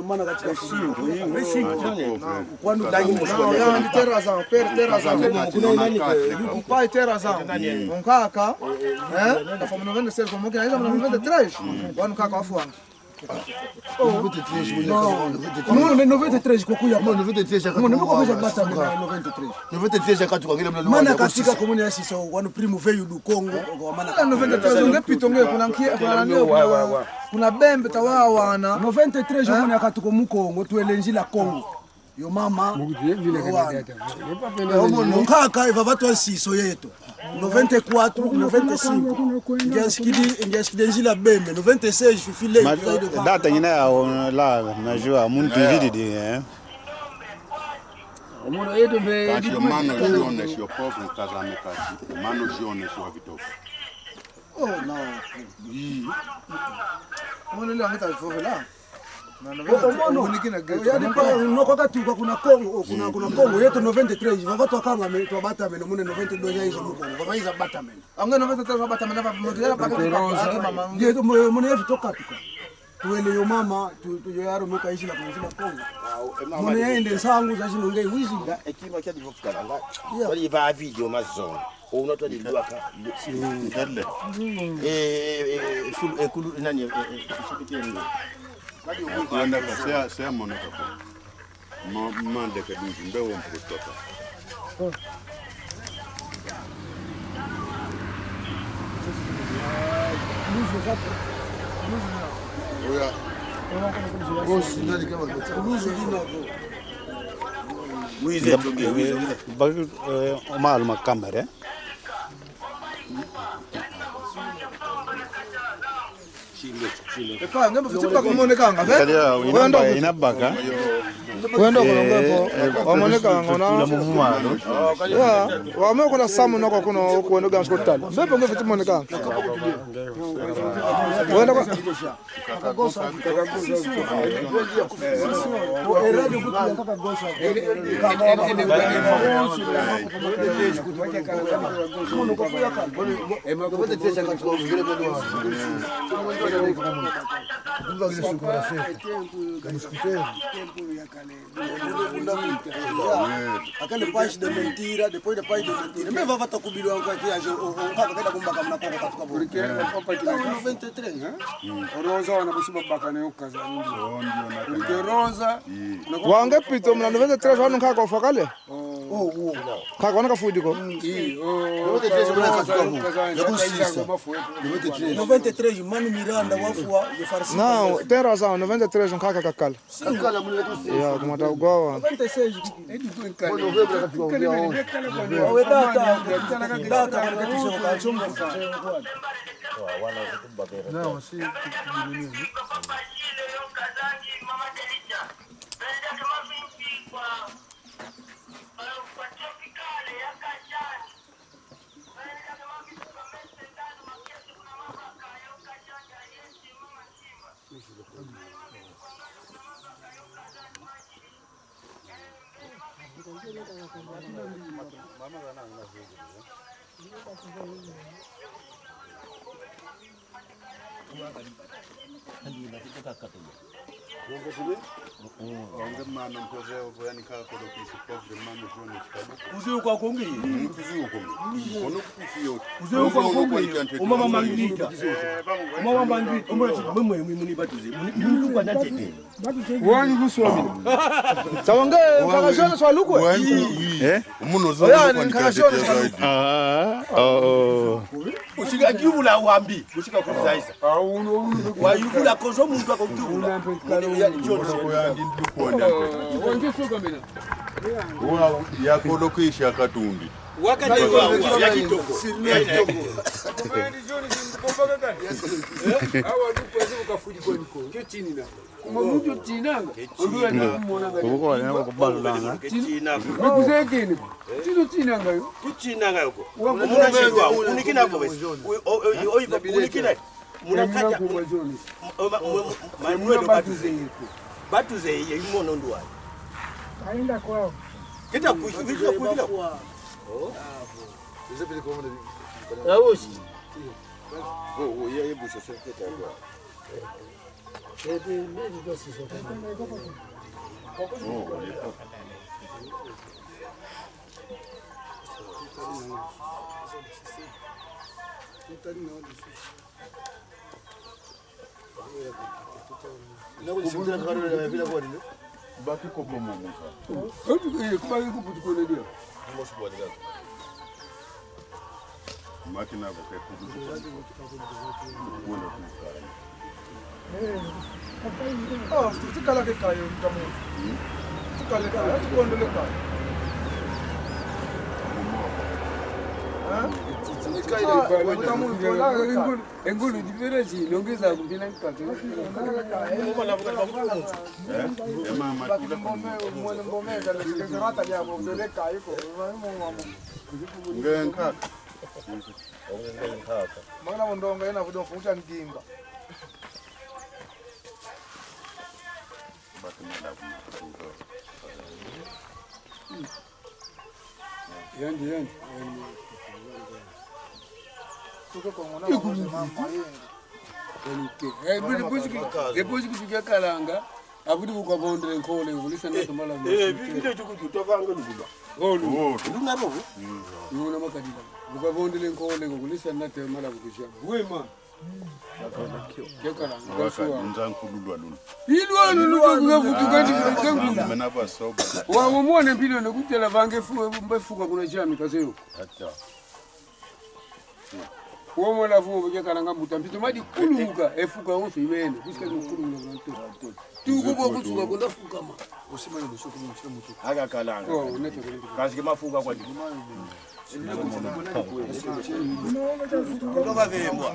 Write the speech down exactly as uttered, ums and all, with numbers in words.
lumana katika sinto. Wanu dangi. Não, ya ndi terra zau, per terra zau. O pai terra zau. Onkaka, eh? Kafwa mu noventa e seis, como que é? Noventa e três. Wanu kaka wafwanga. Noventa e três, muna, noventa e três kwa kuya. Muna, noventa e três ya katuka. Muna, muna kwa kuya bata mena noventa e três. Noventa e três ya katuka, ngila muna. Mana kasika komuni ya sisa, wanu primo veio do Congo, kwa mana. Ah, noventa e três, nge pito nge, kuna nkie, kuna nge, kuna, kuna Bembe tawa wana. Noventa e três, muna ya katuka mu Kongo, twele nzila Kongo. Yo mama. Yo wana. Yo mono, nkaka, eva vatu wa siso yeto. Noventa e quatro, noventa e cinco. Ngiansikidi, ngiansikidi nzila Bembe. Noventa e seis, fifile. Data ngina ya, o, la, na jua, muntu izidi di, eh. Kasi o mano Jones, o povo nkazame kasi, o mano Jones wa Vitovo. Oh, no. Ii. Mono le angeta fofela. Mono, yani pa, no, kwa katuka kuna Kongo, kuna, kuna Kongo, yeto noventa e três, vava twakanga me, twabatamene, muna noventa e dois ya izo mu Kongo, vava iza batamene. Anga noventa e três batamene, vava mwana ya baka tuka, mama. Yeto, mo-, muna ya Vitovo katuka. Twele yo mama, tu, tu yo yaro meka izila kuna nzila Kongo. Muna ya ende nsangu za zino nge wizi. Nga, ekima kia divo fukala, nga. Yeah. Twali va video mazongo. Ona twali lwaka. Ndele. Eh, eh, eh, fulu, eh, kulu, nani, eh, eh, eh, sipiteni. Kwenda ka, sea, sea mono ka. Ma, mande ka duzi, mbe wo mpuku toka. Oya. Osi, nani kama kuluzu dina vo. Wize, wize, wize. Bagi, eh, o malu ma kamera, eh? Epa, nge mfutsi baka omonekanga, ve? Kali ya, ina ba-, ina baka. Wendo kulonga ko, eh, omonekanga, ona. Tula mu mwalo. Ya, wame kuna samu noko kuno, kuwendo gansi kutala. Mbepo nge fiti monekanga. Wendo kwa. Aquela página de mentira, depois da página de mentira. Me vava takubilwa kwa kiaje, o, o, nkaka keda kumbaka muna Kongo katuka bo. Porque, eh, noventa e três, hein? Mm. O Rosa wana kusuba baka na yo kaza ndio. Oh, ndio na. Porque Rosa, mm, na kwa wange pito muna noventa e três wanu nkaka ofakale? Oh, oh. Nkaka wana kafwidi ko? Mm, i, oh, noventa e três muna katuka bo. Ya kusisa. Noventa e três. Noventa e três, Manu Miranda, wafwa, ye Farsi. Não, tem razão, noventa e três nkaka kakala. Ya, kumata ugawa. Kuziu kwa kungi. Mm, kuziu kwa kungi. Ono kufiyo. Kuziu kwa kungi. Umama Mangita. Umama Mangita. Umama Mangita. Mwe, mwe, mwe, muni batuze. Muni, muni lukwa na ntete. Wanyi kuswami. Sawange, nkaka Jones walukwe. Eh? Umuno zo. Oya, nkaka Jones walukwe. Ah, oh, oh. Usika kiubula wambi, usika kuzaisa. Ah, uno, uno. Wayukula kozo muntu ako kiubula. Una mpe kalo. Ya, Jones. Kozo yandi ndukwa. Wanyi kuswami. Wa, ya kolo kisha katundi. Wakati wa, wa, ya kitoko. Ya kitoko. Awa, ndukwezi ukafudi kweniko. Kyo tinina. Kuma muntu tinanga. Uko wanyama kubalulanga. Nikuzekene. Tino tinanga yo. Kutinanga yoko. Muna shidwa, unikina ko besi. Oyi, oyi, oyi, unikina. Muna kata. Manuel batuze. Batuze ye imono ndwa. Ainda kwao. Kita kuishi, kuishi, kuishi. Oh. Aosi. Oh, oh, ya, ya busa seketa kwa. Baki kopo momo ka. Eh, kubaki kuputu kone dia. Makina ko ke kudu. Kuona kuka. Oh, tikala ke kayo, mtamu. Tikala ke kayo, tukondele kayo. Ha? Engulu, engulu, engulu, diferensi, nongeza kumpila nkatu. Eh? Eh, mama, tula kwa mama. Nge nkaka. Nge nkaka. Mwana mundongo yena kudo futa ndimba. Yandi, yandi. Tuke kwa mwana mama yenda. Eh, budi buziki, eh, buziki tukia kalanga. Abudi bukwa bondele nkole, kulisa na tumala. Eh, bikile tukutu, tavanga lukuba. Olu. Olu. Luna bo? Luna makadila. Bukwa bondele nkole, kulisa na tumala kukisha. Wema. Kekala, waka, ngasua. Nza nkululwa luna. Ilwa lulu, lulu, lulu, lulu, lulu. Mena basoba. Wa, wa mwana mpilo ne kutela vange fu, mbe fuka kuna jami kazeyo. Ata. Wo mwana fu, kekala nga mbuta. Mpito madi kuluka, e fuka onso imene. Kusika ni kuluka na nto. Tuko kwa kutuka, kunda fukama. Osimana lusoko mwa mutu. Aga kalanga. Oh, nete kwa nete. Kasi ke mafuka kwa di. Kutoka vembwa.